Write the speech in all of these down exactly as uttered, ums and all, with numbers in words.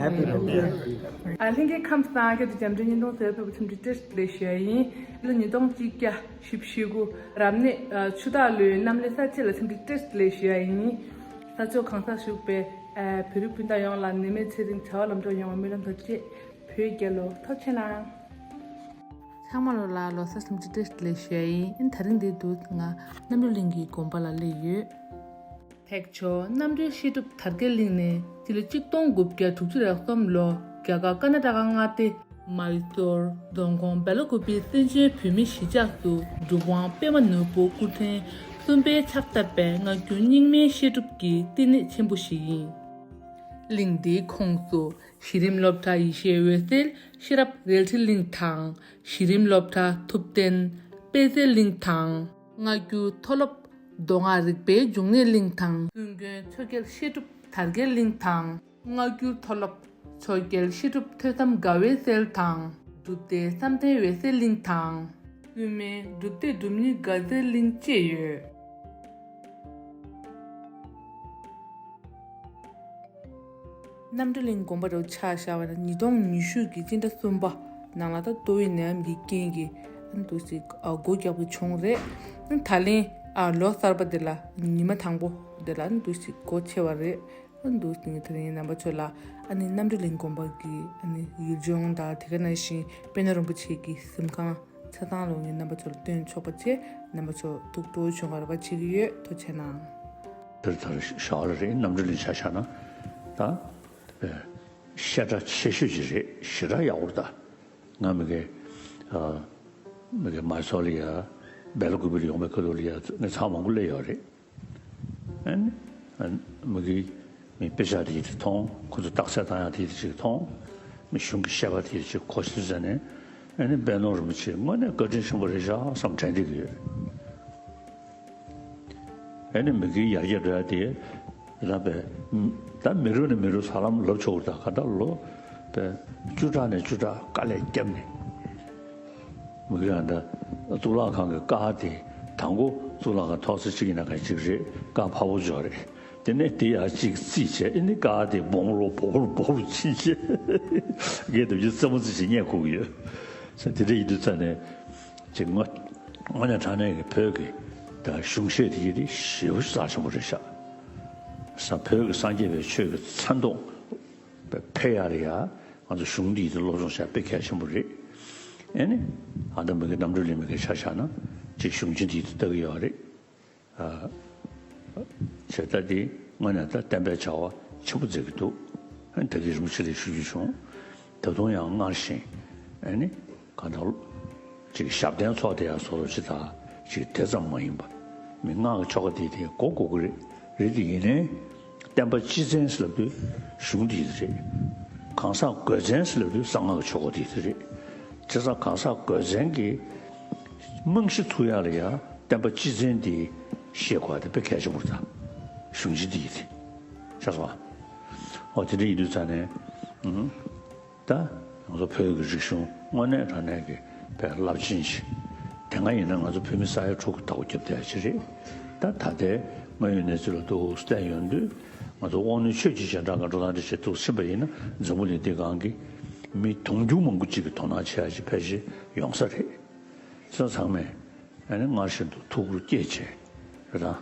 Happy New Year. ཨ་ལྷན་རྒྱས་ཁམས་བཟང་། སྐྱབས་རྗེ་འཇམ་མགྲིན་བརྙན་ཐུང་གསར་པ་ཕེབས་པར་འཚམས་འདྲི་བཀྲ་ཤིས་བདེ་ལེགས་ཞུ་ཡ་ཡིན། ལོ་ཉིས་སྟོང་གཅིག་བརྒྱ་བཞི་བཅུ་ཞེ་དགུ་རབ་གནས་ཨ་ཆུ་སྟག་ལོའི་གནམ་ལོའི་ས་བཅད་ལ་འཚམས་འདྲི་བཀྲ་ཤིས་བདེ་ལེགས་ཞུ་ཡ་ཡིན། ས་ཕྱོགས་གང་སར་བཞུགས་པའི་ཨ་བོད་རིགས་སྤུན་ཟླ་ཡོངས་ལ་ནད་མེད་ཚེ་རིང་བྱ་བ་ལམ་འགྲོ་ཡོང་བའི་སྨོན་ལམ་དང་བཅས་བོད་རྒྱལ་ལོ། ཐུགས་རྗེ་གནང་། ཚང་མ་ལོ་ལ་ལོ་གསར་འཚམས་འདྲི་བཀྲ་ཤིས་བདེ་ལེགས་ཞུ་ཡ་ཡིན། ཨིན་ད་རིང་འདིར་འདུག་ང་རྣམ་གྲོལ་གླིང་གི་དགོན་པ་ལ་སླེབས་ཡོད། ཐེག་མཆོག་རྣམ་གྲོལ་བཤད་སྒྲུབ་དར་རྒྱས་གླིང་ནས་སྤྱི་ལོ་གཅིག་སྟོང་དགུ་བརྒྱ་དྲུག་ཅུ་རེ་གསུམ་ལོ་རྒྱ་གར་ཀར་ན་ཊ་ཀ་མངའ་སྡེ་མའི་སོར་རྫོང་ཁོངས་སྦེ་ལ་ཀུ་པེ་གསན་ཆེན་བོད་མི་གཞིས་ཆགས་སུ་གྲུབ་དབང་པདྨ་ནོར་བུ་སྐུ་ཕྲེང་གསུམ་པའི་ཕྱག་བཏབ་པའི་སྔ་འགྱུར་རྙིང་མའི་བཤད་སྒྲུབ་ཀྱི་བསྟི་གནས་ཆེན་པོ་ཞིག་ཡིན། གླིང་འདིའི་ཁོངས་སུ་གཞི་རིམ་སློབ་གྲྭ་ཡེ་ཤེས་འོད་གསལ་ཤེས་རབ་རལ་གྲི་གླིང་དང་། གཞི་རིམ་སློབ་གྲྭ་ཐུབ་བསྟན་དཔལ་རྩལ་གླིང་དང་། སྔ་འགྱུར་མཐོ་སློབ་མདོ་སྔགས་རིག་པའི་འབྱུང་གནས་གླིང་དང་། ཀུན་མཁྱེན་མཚོ་རྒྱལ་བཤད་སྒྲུབ་དར་རྒྱས་གླིང་དང་། སྔ་འགྱུར་མཐོ་སློབ་མཚོ་རྒྱལ་བཤད་སྒྲུབ་ཐོས་བསམ་དགའ་བའི་སེལ་དང་། སྒྲུབ་སྡེ་བསམ་གཏན་འོད་གསལ་གླིང་དང་། སྐུ་སྨན་སྒྲུབ་སྡེ་སྒྲུབ་གཉེར་དགའ་ཚལ་གླིང་བཅས་ཡོད། རྣམ་གྲོལ་གླིང་དགོན་པ་རུ་ཆ་བཞག་པ་ན་ཉིས་སྟོང་ཉི་ཤུ་གི་སྤྱི་ཟླ་གསུམ་པ་ནང་ལ་ད་ཏོག་དབྱིབས་ནད་ཡམས་ཀྱི་རྐྱེན་གྱིས་ཨ་ནི་འདུག་སེ་ཨ་སྒོ་རྒྱག་དགོས་བྱུང་རེད། ཨ་ནི་ད་ལན་ཨ་ལོ་གསར་པ་འདི་ལ་ཉི་མ་དང་པོ་འདི་ལ་ཨ་ནི་འདུག་སེ་སྒོ་ཕྱེ་བ་རེད། ཨ་ནི་འདུག་སེ་དེ་རིང་རྣམ་པ་ཚོ་ལ་ཨ་ནི་རྣམ་གྲོལ་གླིང་དགོན་པ་གི་ཨ་ནི་ཡུལ་ལྗོངས་དང་དེ་ག་ནང་བཞིན་པད་ནོར་རིན་པོ་ཆེ་གི་གཟིམ་ཁང་ཆ་ཚང་ལོ་ངས་རྣམ་པ་ཚོ་ལ་སྟོན་ཆོག་པ་བྱས། རྣམ་པ་ཚོ་ཐུགས་སྤྲོ་བྱུང་བར་བ་བྱེད་ཀྱི་ཡོད། ཐུགས་རྗེ་གནང་། དེར་ལྟར་ཞོར་རེད། རྣམ་གྲོལ་གླིང་ཆ་བཞག་ན་ད་བཤད་གྲྭ་ཆེ་ཤོས་ཅིག་རེད། ཞེ་དྲག་ཡག་པོ་རེད། ད་ང་མི་གེ་མི་གེ་མ་སོ་ལི་ཡ་སྦེ་ལ་ཀུ་པི་ལ་ཡོང་བའི་ཁ་ཐུག་ལ་ཡ་ངས་ཚར་མང་པོ་སླེབས་ཡོད་རེད། ཨ་ནི་མི་གེ་མི་དཔེ་ཆ་དེ་ཡིད་དུ་མཐོང་། ཁོ་ཚོ་རྟགས་གསལ་བཏང་ཡག་དེ་ཡིད་དུ་ཅིག་མཐོང་། མི་གཞུང་གི་བཤད་པ་དེ་ཡིད་དུ་ཅིག་གོ་ཤེས་ཟེར་ནས། ཨ་ནི་པད་ནོར་རིན་པོ་ཆེ་དངོས་གནས་བཀའ་དྲིན་ཆེན་པོ་རེད་ཤག་བསམ་དྲན་བསྡད་ཀྱི་ཡོད། ཨ་ནི་མི་གི་ཡར་རྒྱས་འགྲོ་ཡ་དེ་རང་པས་ད་མི་རུ་ནས་མི་རུ་ཧ་ལམ་ལབ་ཆོག་གི་རེད། ད་ག་ད་ལོ་པས་བཅུ་ཕྲག་ནས་བཅུ་ཕྲག་དཀའ་ལས་བརྒྱབ་ནས་མི་གི་ཡང་ད་གཙུག་ལག་ཁང་གི་ཀ་དེ་དང་པོ་གཙུག་ལག་ཁང་ཐོག་ས་གཅིག་ཡིན་ན་ག་གཅིག་རེད། ཀ་ཕ་བོ་ཇོ་རེད། དེ་ནས་དེ་ཡར་གཅིག་རྩིས་བྱས། ཨ་ནི་ཀ་དེ་སྦོམ་རུ་སྦོམ་རུ་སྦོམ་རུ་ཕྱིན་བྱས་རྒས་དུ་རྒྱུ་རྩེད་མོ་རྩེ་ཞིག་རྙེད་ཁུག་ཡོད། ས་དེ་འདྲ་ཡིན་དུས་ཙ་ནས། ཅིག་དངོས་དངོས་གནས་དྲང་གནས་ཀྱི་བོད་ཀྱི་ད་གཞུང་བཤད་དེ་ཡིན་དེ་ཞེ་པོ་རྩ་ཆེན་པོ་རེད་ཤག་ས་བོད་ཀྱི་སངས་རྒྱས་པའི་ཆོས་ཀྱི་ཚན་སྟོང་འཕེལ་ཡག་ལ་ཡ་ང་ཚོ་གཞུང་འདི་ཡིན་དེ་སློབ་སྦྱོང་བྱ་དཔེ་གལ་ཆེན་པོ་རེད། ཨེ་ནི་ཨ་ད་མི་གི་རྣམ་གྲོལ་གླིང་མི་གི་ཆ་བཞག་ན་ཅིག་གཞུང་ཆེན་འདི་ཡིན་དེ་ལྟ་གི་ཡོད་རེད། བྱས་ཙང་དེ་དངོས་གནས་ད་བསྟན་པའི་བྱ་བ་ཆེན་པོ་མཛད་ཀྱི་འདུག་ཨ་ནི་ད་གིན་རིན་པོ་ཆེ་ལས་ཞུ་རྒྱུ་བྱུང་། ད་དུང་ཡང་སྔར་བཞིན་ཨ་ནི་གང་ལྟར་ཅིག་ཞབས་བརྟན་ཚོགས་དེ་ཡང་བཟོ་རོགས་ཅིག་དང་། ཅིག་དེ་ཙམ་མ་ཡིན་པ་མི་སྔགས་ཀྱི་ཆོ་ག་དེ་དེ་གོ་དགོས་ཀྱི་རེད། རེད་དེ་ཡིན་ནའི་བསྟན་པ་སྤྱི་བཙན་ཟེར་ལབ་དུས་གཞུང་དེ་ཡིན་དེ་རེད། གང་ཟག་དགོས་བཙན་ཟེར་ལབ་དུས་གསང་སྔགས་ཀྱི་ཆོ་ག་དེ་ཡིན་དེ་རེད། བྱས་ཙང་གང་ཟག་དགོས་བཙན་གྱི་རྨང་གཞི་ཚུགས་ཡག་ལ་ཡ་བསྟན་པ་སྤྱི་བཙན་འདི་ཤེས་དགོས་པ་དེ་དཔེ་གལ་ཆེན་པོ་རེད། ད་གཞུང་ཆེན་འདི་ཡིན་ཏེ། ཤེས་སོང་ཨ། འོ་དེ་འདྲ་ཡིན་དུས་ཙང་ནས། ཨུམ། ད་ང་ཚོ་བོད་ཀྱི་རིག་གཞུང་དངོས་གནས་དྲང་གནས་ཀྱི་དཔེ་རླབས་ཆེན་ཞིག་དེ་སྔ་ཡིན་ན་ང་ཚོ་བོད་མི་ས་ཡ་དྲུག་གི་བདག་པོ་རྒྱབ་བསྡད་ཡ་ཅིག་རེད། ད་ད་ལྟའི་དངོས་ཡོད་གནས་ཚུལ་ལ་འདུག་སེ་བལྟས་ཡོང་དུས། ང་ཚོ་དབང་ནུས་ཆོས་ཀྱི་རྗེས་འབྲང་གི་འགྲོ་སྟངས་འདི་བྱེད་ཐུབ་ཕྱིན་པ་ཡིན་ན། འཛམ་བུ་གླིང་འདི་སྒང་གི་མི་དུང་ཕྱུར་མང་པོ་ཅིག་གི་དོ་སྣང་བྱེད་ཡ་ཅིག་ཕལ་ཆེར་ཡོང་ས་རེད། ས་ཚང་མས་ཨ་ནི་སྔར་བཞིན་དུ་ཐུགས་ཁུར་བསྐྱེད་བྱས་རེད་དང་།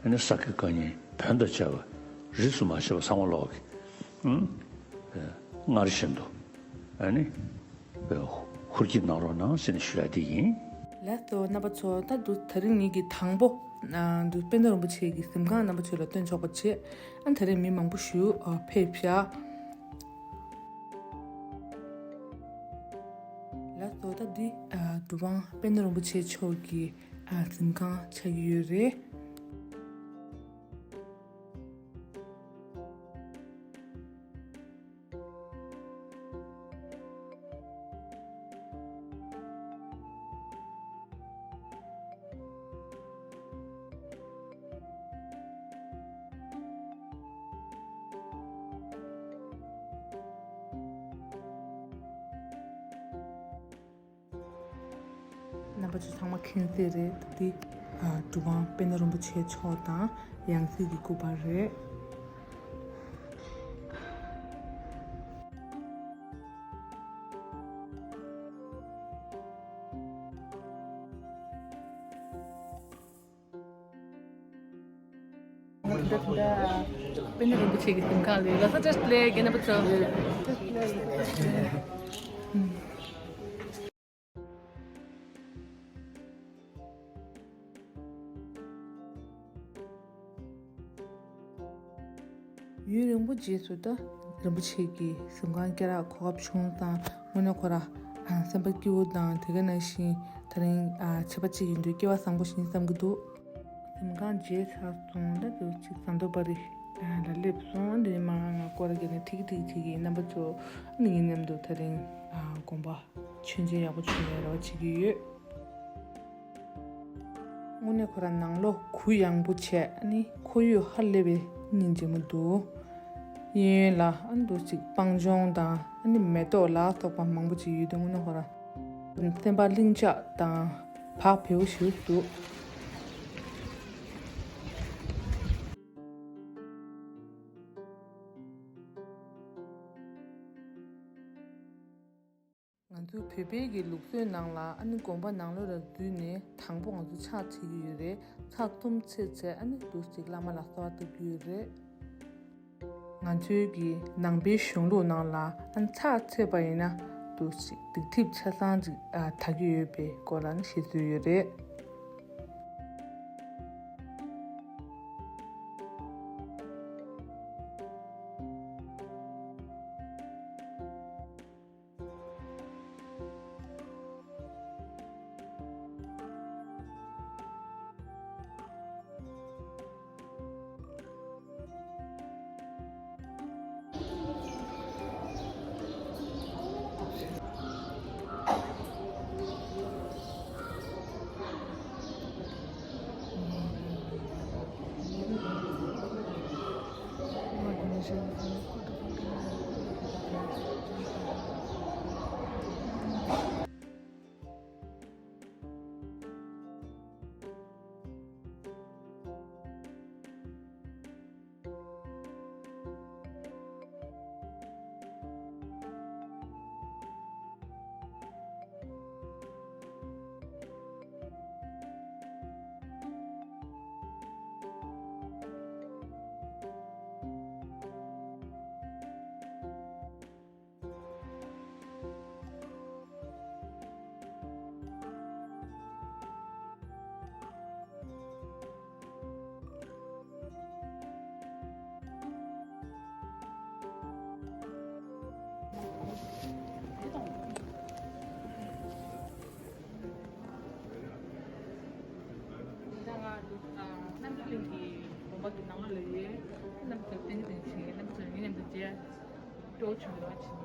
ཨ་ནི་ས་དགེ་བཀའ་རྙིང་བོན་དང་བཅས་པ་རིས་སུ་མ་ཆད་པ་ཚང་མ་ཀློག་གི། ཨུམ། སྔར་བཞིན་དུ་ཨ་ནི་ཧུར་བསྐྱེད་གནང་རོགས་གནང་ཟེར་ནས་ཞུ་ཡ་དེ་ཡིན། ལགས་སོ། རྣམ་པ་ཚོ། ད་དུ་དེ་རིང་ངེད་ཀྱི་དང་པོ་ཨ་དུ་དཔལ་ལྡན་རིན་པོ་ཆེ་གི་གཟིམ་ཁང་རྣམ་པ་ཚོ་ལ་སྟོན་ཆོག་པ་བྱས། ཨ་དེ་རིང་མི་མང་པོ་ཞིག་ཨ་ཕེབས་ཤག་ལགས་སོ། ད་འདི་ཨ་གྲུབ་དབང་དཔལ་ལྡན་རིན་པོ་ཆེ་མཆོག་གི་ཨ་གཟིམ་ཁང་ཆགས་ཀྱི་ཡོད་རེད། རྣམ་པ་ཚོ་ཚང་མ་མཁྱེན་གསལ་རེད། འདི་ཨ་གྲུབ་དབང་དཔལ་ལྡན་རིན་པོ་ཆེ་མཆོག་དང་ཡང་སྲིད་ཀྱི་སྐུ་པར་རེད། དཔལ་ལྡན་རིན་པོ་ཆེ་གི་གཟིམ་ཁང་ལ་ལགས་སོ། བཀྲ་ཤིས་བདེ་ལེགས། རྒན་རྣམ་པ་ཚོ། ཡུན་རིང་པོ་རྗེས་སུ་ད་རིན་པོ་ཆེ་གི་གཟིམ་ཁང་སྐེ་རགས་གོ་སྐབས་བྱུང་ཙང་དངོས་གནས་ཁོ་ར་ཨ་སེམས་པ་སྐྱིད་པོ་དང་། དེ་ག་ནང་བཞིན་དེ་རིང་ཨ་ཆད་པ་གཅིག་ཡིན་དུས་སྐལ་བ་བཟང་པོ་ཞིག་བསམ་གྱི་འདུག་གཟིམ་ཁང་མཇལ་ཚར་སོང་། ད་དུ་ཅིག་ཟངས་མདོག་དཔལ་རི་ལ་སླེབས་སོང་། འདི་ནས་མར་ང་སྐོར་ར་བརྒྱབ་ནས་ཐིག་ཐིག་ཐིག་གི་རྣམ་པ་ཚོ་ནི་ངའི་མཉམ་དུ་དེ་རིང་ཨ་དགོན་པ་ཆོས་འཛིན་ཡག་པོ་བྱུང་བའི་རེ་བ་བྱེད་ཀྱི་ཡོད། དངོས་གནས་ཁོ་ར་ནང་ལོགས་གུ་ཡངས་པོ་བྱས། ཨ་ནི་ཁོར་ཡུག་ཧ་ལས་པའི་སྙིང་རྗེ་མོ་འདུག་གཡས་གཡོན་ལ་ཨ་ནི་འདུག་ཅིག་སྤང་ལྗོངས་དང་། ཨ་ནི་མེ་ཏོག་ལ་སོགས་པ་མང་པོ་ཅིག་ཡོད་དུས་དངོས་གནས་ཁོ་ར་སེམས་པ་ལྷིང་འཇགས་དང་བག་ཕེབས་པོ་ཞིག་འདུག་ང་ཚོའི་བོད་པའི་གི་ལུགས་སྲོལ་ནང་ལ་ཨ་ནི་དགོན་པ་ནང་ལོགས་ལ་འཛུལ་ནས་དང་པོ་ང་ཚོ་ཕྱག་འཚལ་གྱི་ཡོད་རེད། ཕྱག་གསུམ་འཚལ་ཚེ་ཨ་ནི་འདུག་ཅིག་བླ་མ་ལ་གསོལ་བ་བཏབ་ཀྱི་ཡོད་རེད། ང་ཚོའི་གི་ནང་པའི་གཞུང་ལུགས་ནང་ལ་ཨ་ནི་ཕྱག་འཚལ་བ་ཡིན་ན་འདུག་ཅིག་སྡིག་སྒྲིབ་ཆ་ཚང་ཅིག་ཨ་དག་གི་ཡོད་པའི་སྐོར་ལ་ནི་བཤད་སྲོལ་ཡོད་རེད། ད་ང་རྣམ་གྲོལ་གླིང་གི་དགོན་པ་གི་ནང་ལ་ཡོད། རྣམ་གྲོལ་གླིང་གི་སྟེང་ཆེན་རྣམ་གྲོལ་ངའི་མཉམ་དུ་མཇལ། སྤྲོ་བྱུང་བ་ཕྱིན།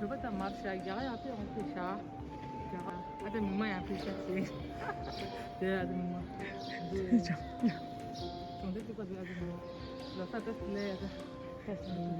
བོད་པ་དང་མར་བཞག་རྒྱ་གར་ཡག་པོ་ཡོང་ཕེབས་ཤག་རྒྱ་གར་ཨ་ཅག་མི་མ་ཡང་ཕེབས་ཤག་ཟེར། དེ་ཨ་ཅག་མི་མ། གྲོང་སྡེ་གཅིག་པ་དེ་ཨ་ཅག་མི་མ། ལོ་གསར་བཀྲ་ཤིས་བདེ་ལེགས་ཨ་ཅག་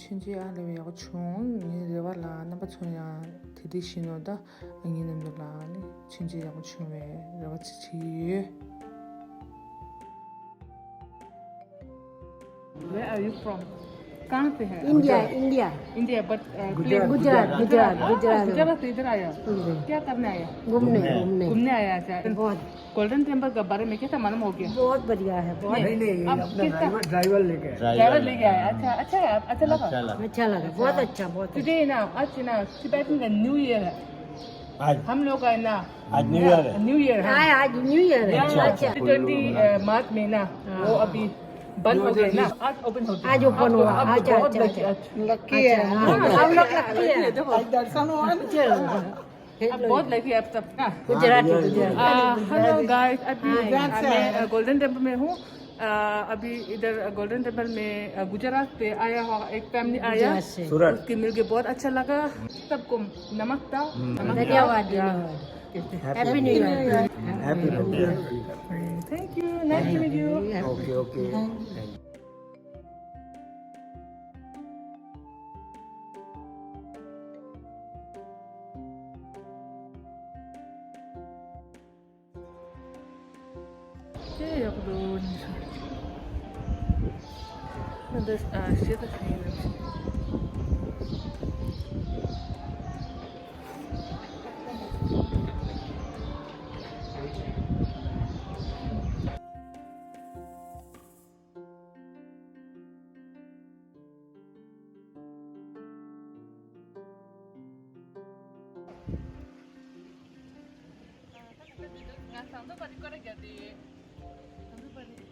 མཆོད་མཇལ་ཨ་ལས་ཡག་པོ་བྱུང་། ངའི་རེ་བ་ལ་རྣམ་པ་ཚོ་ཡང་དེ་འདྲ་བཞིན་ནོ་ད། ངའི་རྣམ་པ་ལ་ནི་མཆོད་མཇལ་ཡག་པོ་བྱུང་བའི་རེ་བ་ཅིག་བྱེད་ཀྱི་ཡོད། Where are you from? कहाँ से है? India, India. India, but, uh, Gujarat. Gujarat, Gujarat, Gujarat. Gujarat से इधर आया? हम्म। क्या करने आया? घूमने, घूमने। घूमने आया, अच्छा। बहुत। गोल्डन टेम्पल के बारे में कैसा मालूम हो गया? बहुत बढ़िया है, बहुत। नहीं, नहीं, ये आप अपना किसका ड्राइवर, ड्राइवर लेके आया। ड्राइवर लेके आया, अच्छा, अच्छा है, अच्छा लगा? अच्छा लगा। अच्छा लगा, बहुत अच्छा, बहुत अच्छा। Today ना, आज ना, Tibetan का न्यू ईयर है। आज? हम लोग का है ना, आज न्यू ईयर है। न्यू ईयर है। हाँ, आज न्यू ईयर है। अच्छा, अच्छा। ट्वेंटी मार्च में ना, हाँ। वो अभी बंद हो गया ना, आज ओपन हो गया। आज ओपन हुआ। अच्छा, अच्छा, अच्छा। लकी है। हाँ, हम लोग लकी है। आज दर्शन हुआ ना। आप बहुत लकी है आप सब ना। गुजराती, गुजराती। आ, हेलो गाइस, अभी मैं, अ, गोल्डन टेम्पल में हूँ। अ, अभी इधर गोल्डन टेम्पल में, अ, गुजरात से आया हुआ एक फैमिली आया। गुजरात से। सूरत। उसके मिलके बहुत अच्छा लगा। सबको नमस्ते। हम्म। नमस्ते। धन्यवाद, या। धन्यवाद। Happy New Year. Happy New Year. Thank you. Nice to meet you. Okay, okay. Thank you. ཅེས་ཡག་པོ་འདུག་ཉི་ཤུ། ཨ་འདི་ཨ་ཤེས་ད་ཤེས་ཡིན་ནམ་ཞིག་ང་ཟངས་མདོག་དཔལ་རི་སྐོར་ར་རྒྱག་དེ། ཟངས་མདོག་དཔལ་རི།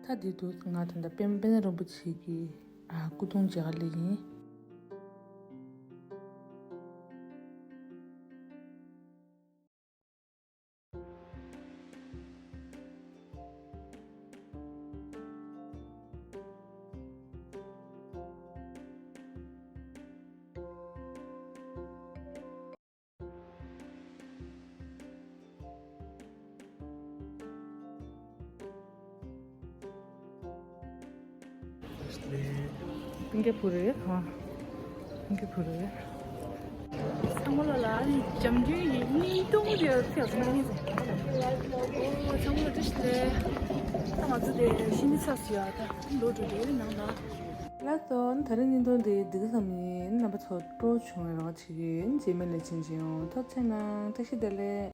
ད་འདི་དུས་ང་ད་ལྟ་པདྨ་པདྨ་རིན་པོ་ཆེ་གི་ཨ་སྐུ་གདུང་མཇལ་ག་སླེབས་ཡིན། ཕིང་གེ་ཕུ་རེད། ཧ། ཕིང་གེ་ཕུ་རེད། ཚང་མ་ལ་ལ་ནི་འཇམ་མགྲིན་ཡིན། གཉིས་སྟོང་དེ་ཐེག་སོང་ནི། ཨོ་ཚང་མ་ལ་བཀྲ་ཤིས་བདེ་ལེགས། ད་ང་ཚོ་དེ་ཤིང་ནི་ཚ་སུ་ཡ་ད་ལོ་དྲུག་དེ་ནང་ལ། ལགས་སོ། ད་རིང་བརྙན་ཐུང་འདི་ག་ཙམ་ཡིན། རྣམ་པ་ཚོ་སྤྲོ་བྱུང་བའི་རོགས་བྱེད་ཀྱི་ཡིན། རྗེས་མའི་ལེ་ཚན་མཇལ་ཡོང་། ཐུགས་རྗེ་གནང་། བཀྲ་ཤིས་བདེ་ལེགས།